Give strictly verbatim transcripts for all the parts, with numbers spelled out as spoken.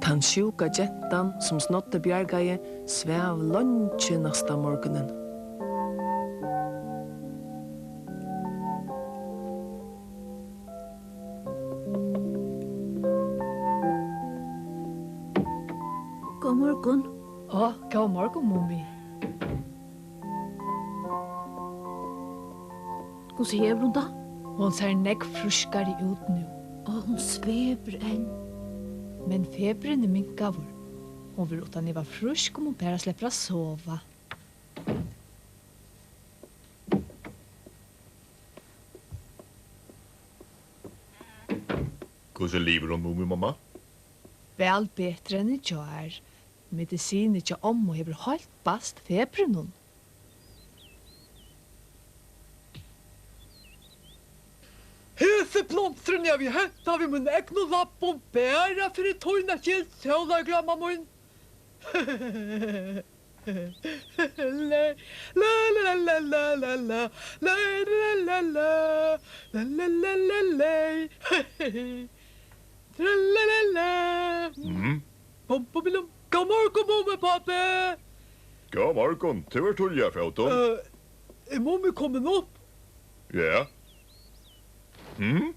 Tann sjúka gentan, sum Snoddi bjargaði, svav leingi næsta morgunin. Góðan morgun. Á, góðan morgun, Mumi. Hvussu hevur hon tað? Hon sær nógv frískari út nú. Og hon svevur enn. Men feburin er minkaður. Hon verður uttan iva frísk, um hon bara sleppur at sova. Hvussu livir hon, Mumimamma? Væl betri enn í gjár. Medisinið hjá ommu hevur heilt bast febrinum. Hesi blomstrini havi eg hentað við mínum egnu labbum, bara fyri tína skyld, sólargláma mín. La, la, la, la, la, la, la, la, la, la, la, la, la, la, la, la. Tralalala. Mhm. Bom, bom, bom. Góðan morgun, Mumipápi. Góðan morgun. Tú ert tíðliga á fótum. Eh, er Mumi komin upp? Ja. Hm?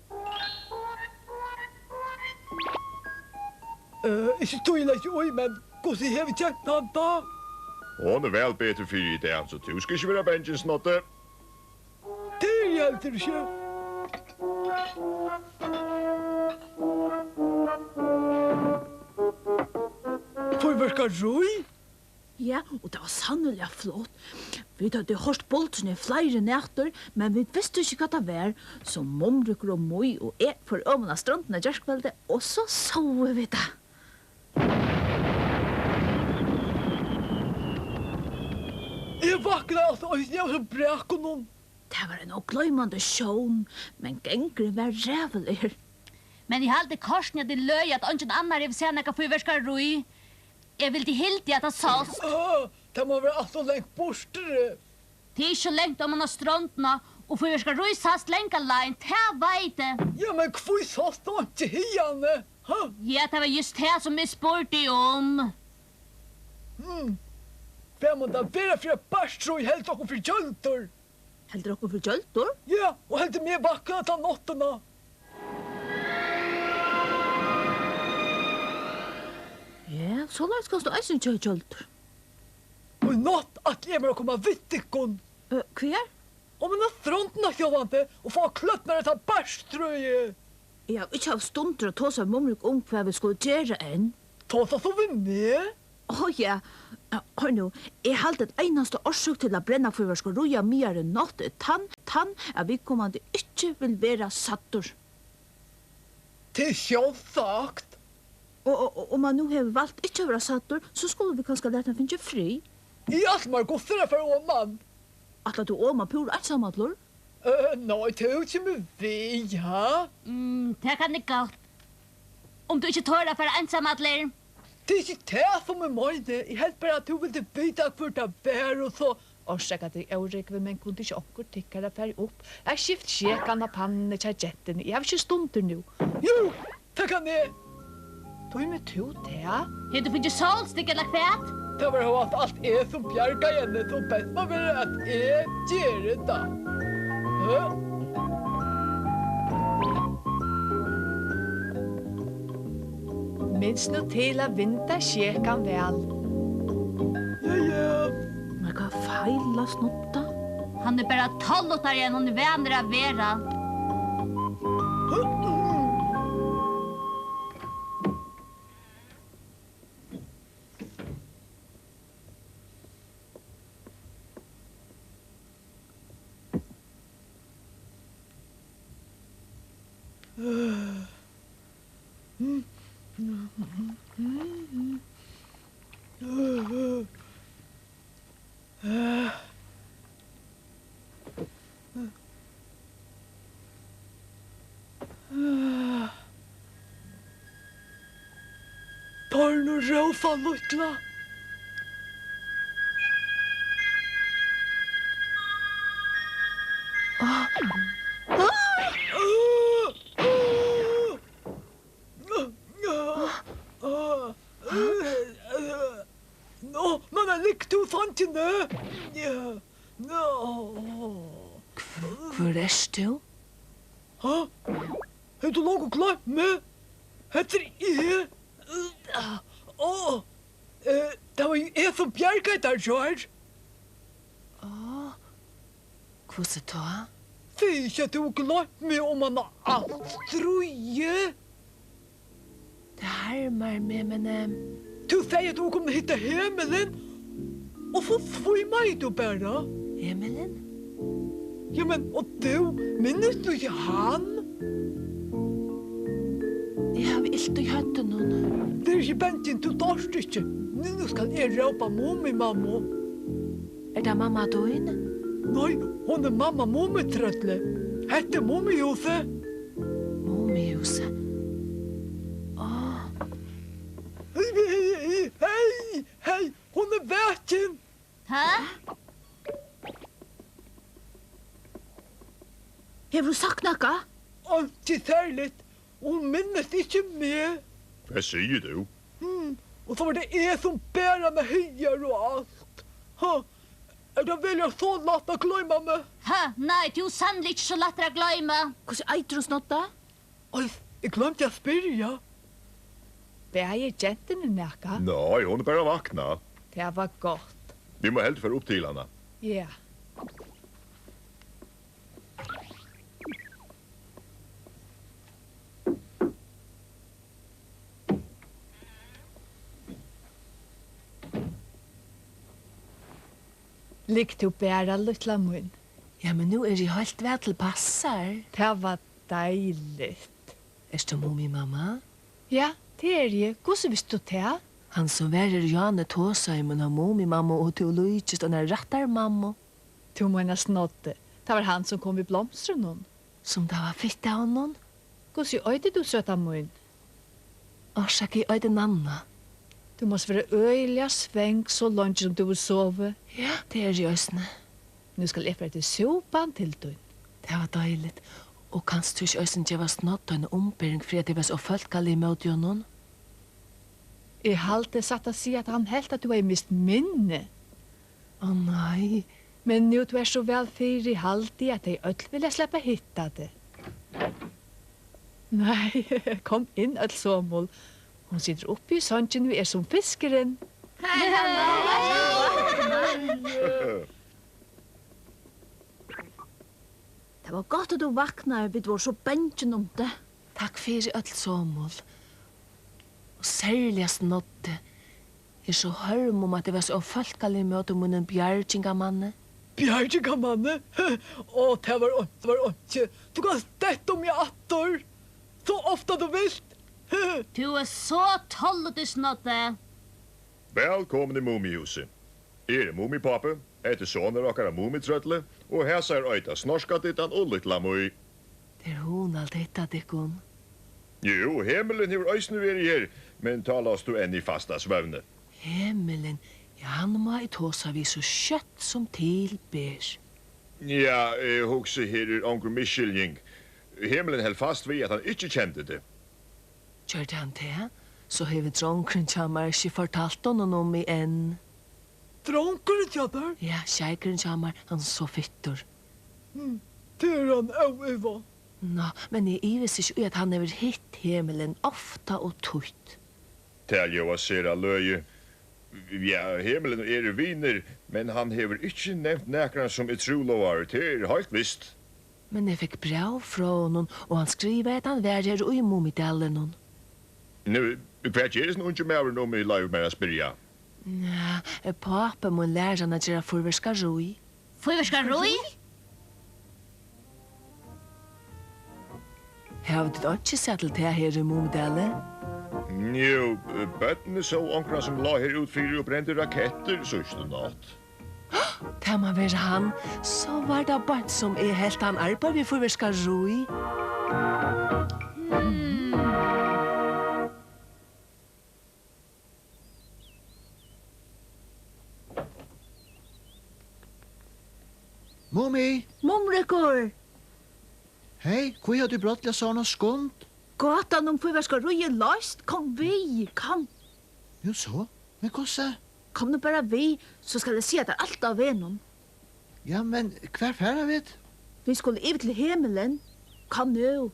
Eh, ikki stíla ikki í, men hvussu hevur gentan tað? Hon er væl betur fyri í dag, so tú skalt ikki vera bangin, Snoddi. Tað eri eg heldur ikki. Fýrverkarí? Ja, og tað var sanniliga flott. Vit høvdu hoyrt buldrini í fleiri nætur, men vit vistu ikki, hvat tað var, so Mumrikur og Mý og eg fóru oman á strondina í gjárkvøldið, og so sóu vit tað. Eg vaknaði altso eisini av hesum brakunum. Tað var ein ógloymandi sjón, men gangurin var ræðuligur. Men eg haldi kortini, at tað er løgið, at eingin annar hevur sæð nakað fýrverkarí. Eg vildi hildið, at tað sást. Á, tað má vera alt ov langt burturi. Tað er ikki so langt oman á strondina, og fýrverkarí sæst langa leið, tað veit eg. Ja, men hví sást tú einki hiðani? Ha? Ja, tað var júst tað, sum eg spurdi um. Hm. Hvat man tað vera fyri eitt bastur, ið heldur okkum fyri gjøldur? Heldur okkum fyri gjøldur? Ja, og heldur meg vakna alla náttina. Ja, soleiðis kanst tú eisini gera gjøldur. Og í nátt ætli eg mær at koma við tykkum. Eh, hvar? Oman á strondina sjálvandi og fáa kløpt mær hetta bastrøðið. Eg havi ikki havt stundir at tosa við Mumrik um, hvat vit skulu gera enn. Tosa so við meg. Ó ja, hør nú, eg haldi, at einasta orsøk til at brenna fýrverkarí á miðari nátt er tann, tann, at viðkomandi ikki vil vera sæddur. Tað er sjálvsagt. Og, og, og um hann nú hevur valt ikki at vera sæddur, so skulu vit kanska lata hann fingið frið. Eg ætli mær at guffa at fara oman. Ætlar tú oman púra einsamallur? Øh, nei, tú kemur við, ha? Mm, tað kann eg gott. Um tú ikki torir at fara einsamallur. Tað er ikki tað, sum eg meini. Eg helt bara, at tú vildi vita, hvør tað var, og so. Orsaka teg, Órúgvi, men kundi ikki onkur tykkara farið upp at skift sjekan á pannuni hjá gentuni? Eg havi ikki stundir nú. Jú, tað kann eg. Tímir tú tað? Hevur tú fingið sólstykki ella hvat? Tað var hóast alt eg, sum bjargaði henni, so best má vera, at eg geri tað. Hø? Minst nú til at vinda sjekan væl. Ja, ja. Men hvat feilar Snodda? Hann er bara tolv luttari, enn hann er vanur at vera. Torn og Rósa lítla. Hvør ert tú? Ha? Hevur tú longu gloymt meg? Hetta er eg. Ó, eh, tað var jú eg, sum bjargaði tær í gjár. Á, hvussu tá? Sig ikki, at tú hevur gloymt meg um hana Astriðu. Tað harmar meg, men, eh, tú segði, at tú kom at hitta Hemulin, og so svímaði tú bara. Hemulin? Ja, men, og tú, minnist tú ikki hann? Eg havi ilt í høvdinum. Ver ikki bangin, tú doyrt ikki. Nú skal eg rópa Mumimammu. Er tað mamma tín? Nei, hon er mamma Mumitrølli. Hetta er Mumihúsið. Mumihúsið? Á. Hey, hey, hey, hey, hon er vakin. Ha? Hevur tú sagt nakað? Einki serligt. Hon minnist ikki meg. Hvat sigur tú? Hmm, og so var tað eg, sum bar hana higar og alt. Ha, er tað veruliga so lætt at gloyma meg? Ha, nei, tú ert sanniliga ikki so lættur at gloyma. Hvussu eitur hon, Snodda? Oj, eg gloymdi at spyrja. Bagir gentuni nakað? Nei, hon er bara vaknað. Tað var gott. Vit mugu heldur fara upp til hana. Ja. Ligg tú bara, lítla mín. Ja, men nú eri eg heilt væl til passar. Tað var deiligt. Ert tú Mumimamma? Ja, tað eri eg. Hvussu visti tú tað? Hann, sum var her í áðni, tosaði um eina Mumimammu, og tú líkist einari rættari mammu. Tú meinar Snoddi. Tað var hann, sum kom við blomstrunum. Sum tað var fitt av honum. Hvussu eitur tú, søta mín? Orsaka, eg eiti Nanna. Tú mást vera øgiliga svong, so leingi sum tú hevur sovið. Ja, tað eri eg eisini. Nú skal eg fara eftir súpan til tín. Tað var deiligt. Og kanst tú ikki eisini geva Snodda eina umbering fyri at eg var so ófólkalig ímóti honum? Eg haldi satt at siga, at hann helt, at tú hevði mist minnið. Ó nei. Men nú tú ert so væl fyri, haldi eg, at tey øll vilja sleppa at hitta teg. Nei, kom inn, øll somul. Hon situr uppi í songini og er sum fiskurin. Tað var gott, at tú vaknaði, vit vóru so bangin um teg. Takk fyri, øll somul. Og serliga Snoddi. Eg eri so hørm um, at eg var so ófólkalig ímóti mínum bjargingarmanni. Bjargingarmanni? Ó, tað var einki, tað var einki. Tú kanst detta um meg aftur, so ofta tú vilt. Tú ert so tollutur, Snoddi. Vælkomin í Mumihúsið. Eg eri Mumipápi, hetta er sonur okkara Mumitrølli, og hasar eita Snorkadittan og Lítla Mý. Tað er hugnaligt at hitta tykkum. Jú, Hemulin hevur eisini verið her, men tá lást tú enn í fasta svøvni. Hemulin? Ja, hann má eg tosa við so skjótt sum til ber. Ja, eg hugsi, her er onkur misskiljing. Hemulin helt fast við, at hann ikki kendi teg. Gjørdi hann tað? So hevur drongurin hjá mær ikki fortalt honum um meg enn. Drongurin hjá tær? Ja, sjeikurin hjá mær, hann er so fittur. Hm, tað er hann óivað. Ná, men eg ivist ikki í, at hann hevur hitt Hemulin ofta og títt. Tað ljóðar sera løgið. Ja, Hemulin og eg eru vinir, men hann hevur ikki nevnt nakran sum er trúlovaður, tað er heilt vist. Men eg fekk bræv frá honum, og hann skrivaði, at hann var her í Mumidalinum. Nú, hvat ger hesin ungi maðurin, um eg loyvi mær at spyrja? Ja, pápi mín lærdi hann at gera fýrverkarí. Fýrverkarí? Hava tit einki sæð til tað her í Mumidali? Jú, børnini sóu onkran, sum lá her útfyri og brendi rakettir síðstu nátt. Tað má vera hann. So var tað beint, sum eg helt, hann arbeiðir við fýrverkarí. Mumi! Mumrikur! Hey, hví hevur tú brádliga sovorðnan skund? Gátan um fýrverkaríið er loyst. Kom við, kom. Jú so, men hvussu? Kom nú bara við, so skal eg siga tær alt á vegnum. Ja, men hvar fara vit? Vit skulu yvir til Hemulin. Kom nú.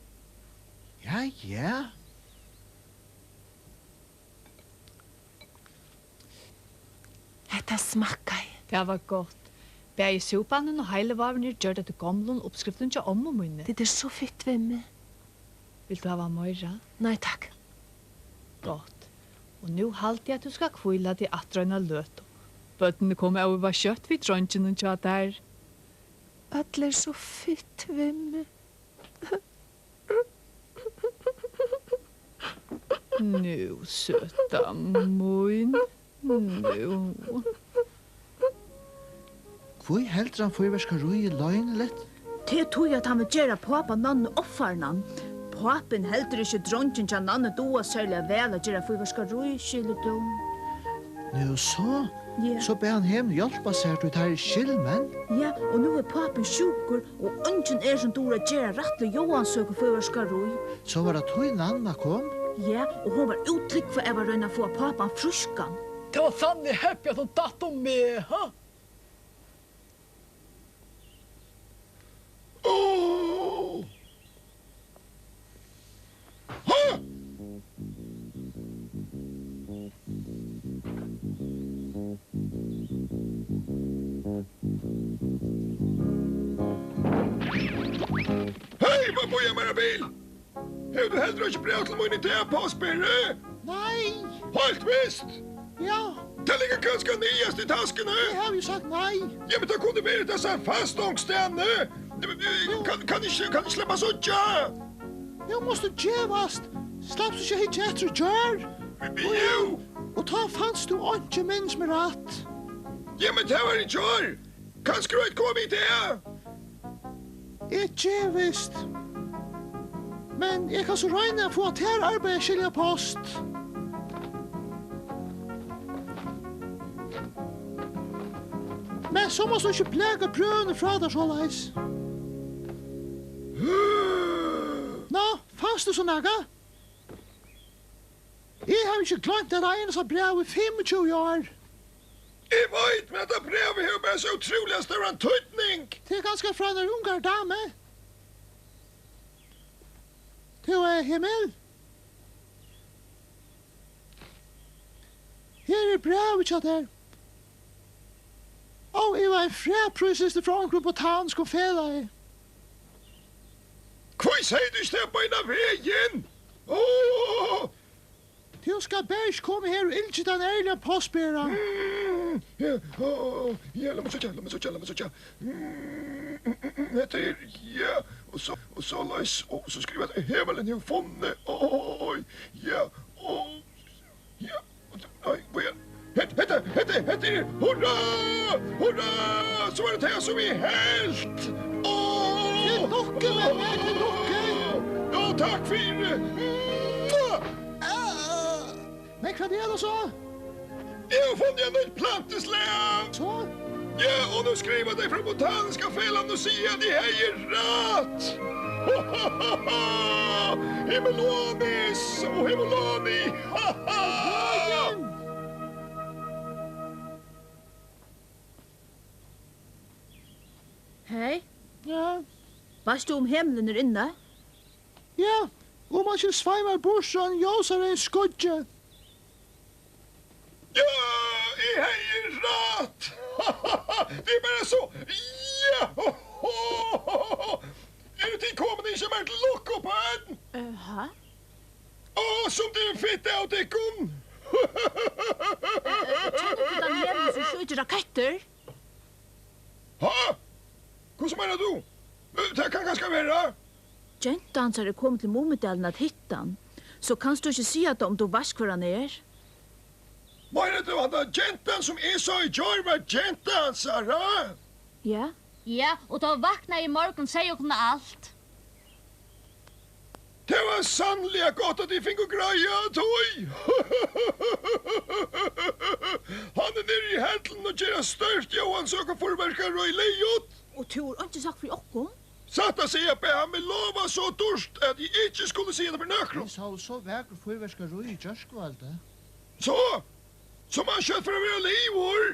Ja, ja. Hetta smakkaði. Tað var gott. Bæði súpanin og heilivágurin eru gjørd eftir gomlum uppskriftum hjá ommu míni. Tit eru so fitt við meg. Vilt tú hava meira? Nei, takk. Gott. Og nú haldi eg, at tú skal hvíla teg aftur eina løtu. Børnini koma óivað skjótt við dreinginum hjá tær. Øll eru so fitt við meg. Nú, søta mín, nú. Hví heldur hann fýrverkaríið loyniligt? Tað er tí, at hann vil gera pápa Nannu ovfarnan. Pápin heldur ikki, dreingin hjá Nannu duga serliga væl at gera fýrverkarí, skilur tú. Nú so? Ja. So bað hann Hemul hjálpa sær, tí teir eru skyldmenn. Ja, og nú er pápin sjúkur, og eingin er, sum dugir at gera rættiliga jóansøkufýrverkarí. So var tað tí, Nanna kom? Ja, og hon var útlúgvað av at royna at fáa pápan frískan. Tað var sanniliga heppið, at hon datt um meg, ha? Áh! Ha! Hey, men bíða mær eitt bil! Hevur tú heldur ikki bræv til mín í dag, postberi? Nei. Heilt vist? Ja. Tað liggur kanska niðast í taskuni. Eg havi jú sagt nei. Ja, men tað kundi verið, tað sat fast onkustaðni. Kann, kann ikki, kann ikki sleppa at síggja? Nú mást tú gevast. Slapp tú ikki at hyggja eftir í gjár? Jú. Og tá fanst tú einki, minnist meg rætt. Ja, men tað var í gjár. Kanska er eitt komið í dag? Eg gevist. Men eg kann so royna at fáa tær arbeiði at skilja post. Men so mást tú ikki blaka brøvini frá tær soleiðis. Ná, fanst tú so nakað? Eg havi ikki gloymt eitt einasta bræv í fimmogtjúgu ár. Eg veit, men hetta brævið hevur bara so ótrúliga stóran týdning. Tað er kanska frá einari ungari damu. Tú, eh, Hemul? Her er brævið hjá tær. Ó, eg var ein fræg príslisti frá onkrum botaniskum felagi. Hví segði tú ikki tað beinan vegin? Ó! Tú skalt bara ikki koma her og illgita ein ærligan postbera. Mm, ja, ó, ja, lat meg síggja, lat meg síggja, lat meg síggja. Mm, mm, mm, mm, hetta er, ja, og so, og soleiðis, og so skriva at Hemulin hevur funnið, oj, ja, og, ja, og, nei, bíða, hetta, hetta, hetta, hetta er, hurra, hurra, so var tað tað, sum eg helt, ó, til lukku, vinur, til lukku. Ó, takk fyri, mua. Men hvat er tað so? Eg havi funnið eitt nýtt plantuslag! So? Ja, og nú skriva tey frá Botaniska Felagnum og siga, at eg hevði rætt! Hemulonis og Hemuloni! Hey. Ja? Veitst tú, um Hemulin er inni? Ja, um hann ikki sveimar burtur sum ein ljósareyður skuggi. Ja, eg hevði rætt! Tað er bara so, ja! Eru tit komin at ynskja mær til lukku, børn? Eh, ha? Á, sum tað er fitt av tykkum! Eh, eh, kennir tú tann Hemulin, sum skjýtur rakettir? Ha? Hvussu meinar tú? Eh, tað kann kanska vera. Genta hansara er komin til Mumidalin at hitta hann, so kanst tú ikki siga tað, um tú veitst, hvør hann er. Meinar tú, handan gentan, sum eg sá í gjár, var genta hansara? Ja. Ja, og tá hon vaknaði í morgun, segði hon okkum alt. Tað var sanniliga gott, at tit fingu greiða á tí. Hann er niðri í hellinum og ger eitt stórt jóansøkufýrverkarí liðugt. Og tú hevur einki sagt fyri okkum? Satt at siga bað hann meg lova so dýrt, at eg ikki skuldi siga tað fyri nøkrum. Vit sóu so vakurt fýrverkarí í gjárkvøldið. So? Sum hann skjótt fer at vera liðugur.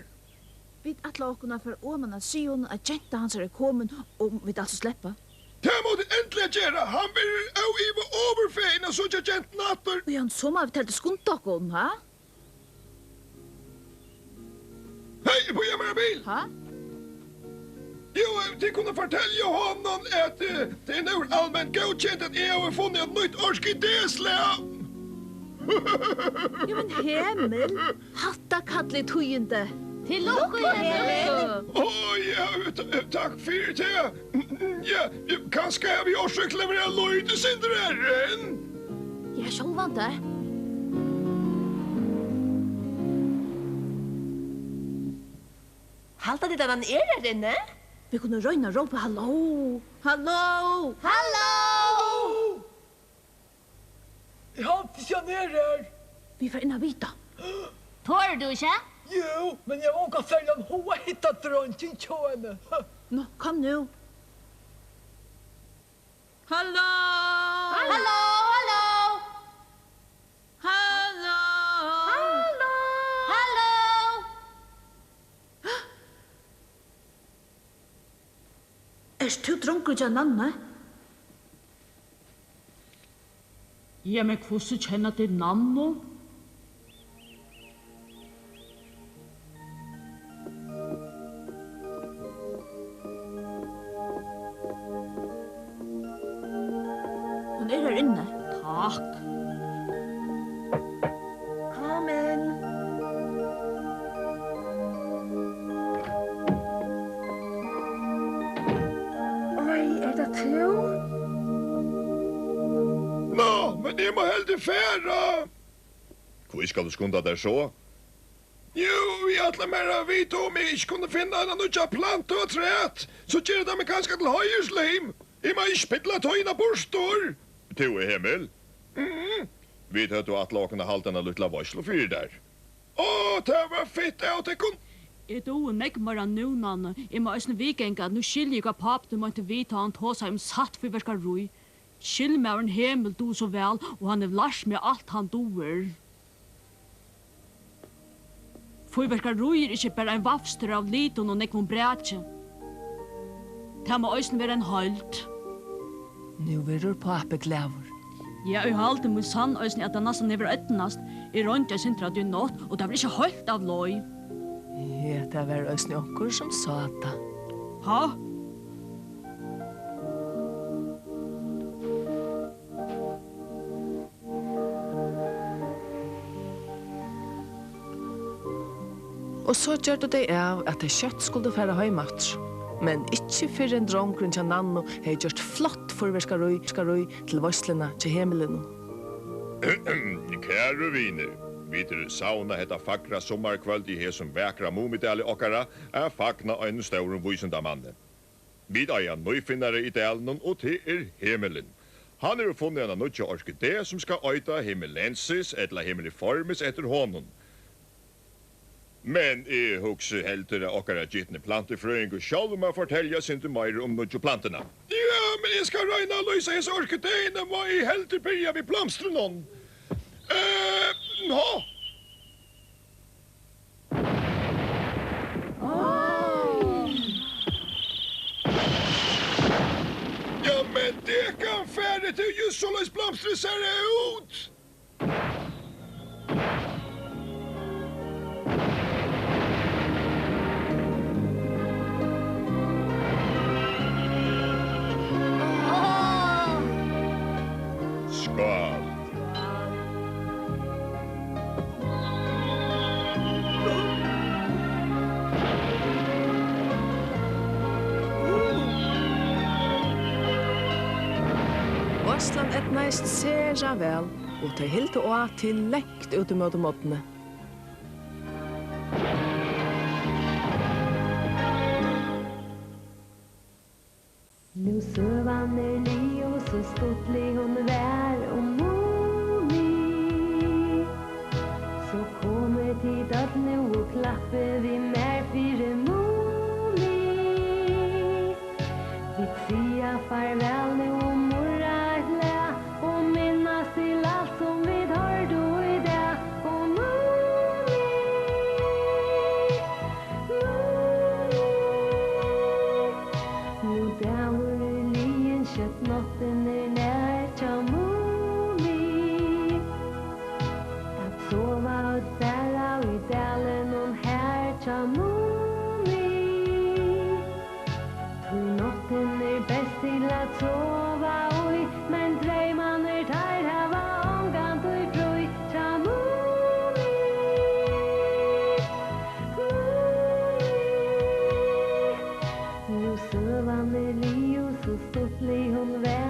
Vit ætla okkum at fara oman at siga honum, at genta hansara er komin, og vit altso sleppa. Tað mugu tit endiliga gera. Hann verður óivað ovurfegin at síggja gentuna aftur. Ja, so mugu vit heldur skunda okkum, ha? Hey, bíða mær ein bil. Ha? Jú, eh, tit kunnu fortelja honum, at, eh, tað er nú alment góðkent, at eg havi funnið eitt nýtt orkideslag. Jú, men Hemil, hatta kalli eg tíðindi. Til lukku, Hemil. Ó, ja, ta-, takk fyri tað. Ja, kanska havi eg orsøk til at vera lítið sindur errin. Ja, sjálvandi. Halda tit, at hann er her inni? Vit kunnu royna at rópa halló. Halló! Halló! Eg haldi ikki, hann er her. Vit fara inn at vita. Torir tú ikki? Jú, men eg havi ongan serligan hug at hitta drongin hjá henni. Nú, kom nú. Halló! Halló, halló! Halló! Halló! Halló! Ert tú drongurin hjá Nannu? Ja, men hvussu kenna tit Nannu? Hon er her inni. Takk. Kom inn. Oj, er tað tú? Ná, men eg má heldur fara. Hví skalt tú skunda tær so? Jú, eg ætli mær at vita, um eg ikki kundi finna eina nýggja plantu afturat, so ger tað meg kanska til heiðurslim. Eg má ikki spilla tíðina burtur. Tú, Hemil? Mhm. Vit høvdu ætlað okkum at halda eina lítla veitslu fyri tær. Ó, tað var fitt av tykkum. Eg dugi nógv meira nú, Nanna. Eg má eisini viðganga, at nú skilji eg, hvat pápi tín meinti við, tá hann tosaði um satt fýrverkarí. Skyldmaðurin Hemil dugir so væl, og hann hevur lært meg alt, hann dugir. Fýrverkarí er ikki bara ein vafstur av litum og nógvum braki. Tað má eisini vera ein heild. Nú verður pápi glaður. Ja, eg haldi, mín sann, eisini, at tað næstan hevur eydnast. Eg royndi eitt sindur av tí í nátt, og tað var ikki heilt av leið. Ja, tað var eisini onkur, sum sá tað. Ha? Og so gjørdu tey av, at tey skjótt skuldu fara heim aftur, men ikki fyrr enn drongurin hjá Nannu hevði gjørt flott fýrverkarí, skarí til veitsluna hjá Hemilinum. Kæru vinir, vit eru savnað hetta fagra summarkvøld í hesum vakra Mumidali okkara at fagna einum stórum vísindamanni. Vit eiga nýfinnara í dalinum, og tað er Hemilin. Hann hevur funnið eina nýggja orkideu, sum skal eita Hemilensis ella Hemiliformis eftir honum. Men eg hugsi heldur, at okkara gitni plantufrøðingur sjálvur má fortelja eitt sindur meira um nýggju plantuna. Ja, men eg skal royna at lýsa hesa orkideuna, má eg heldur byrja við blomstrunum. Eh, ha! Ja, men dekan, farið, tað er júst soleiðis blomstrið sær út. Skál. Veitslan eydnaðist sera væl, og tey hildu á til langt út ímóti morgni. Nú søgan er liðug, so stuttlig hon var um Mumi, so komið tit øll nú og klappið við mær fyri Mumi. Vit siga farvæl nú og murra eitt lag og minnast til alt, sum vit hoyrdu í dag. Og Mumi, Mumi. stuttlig hon var.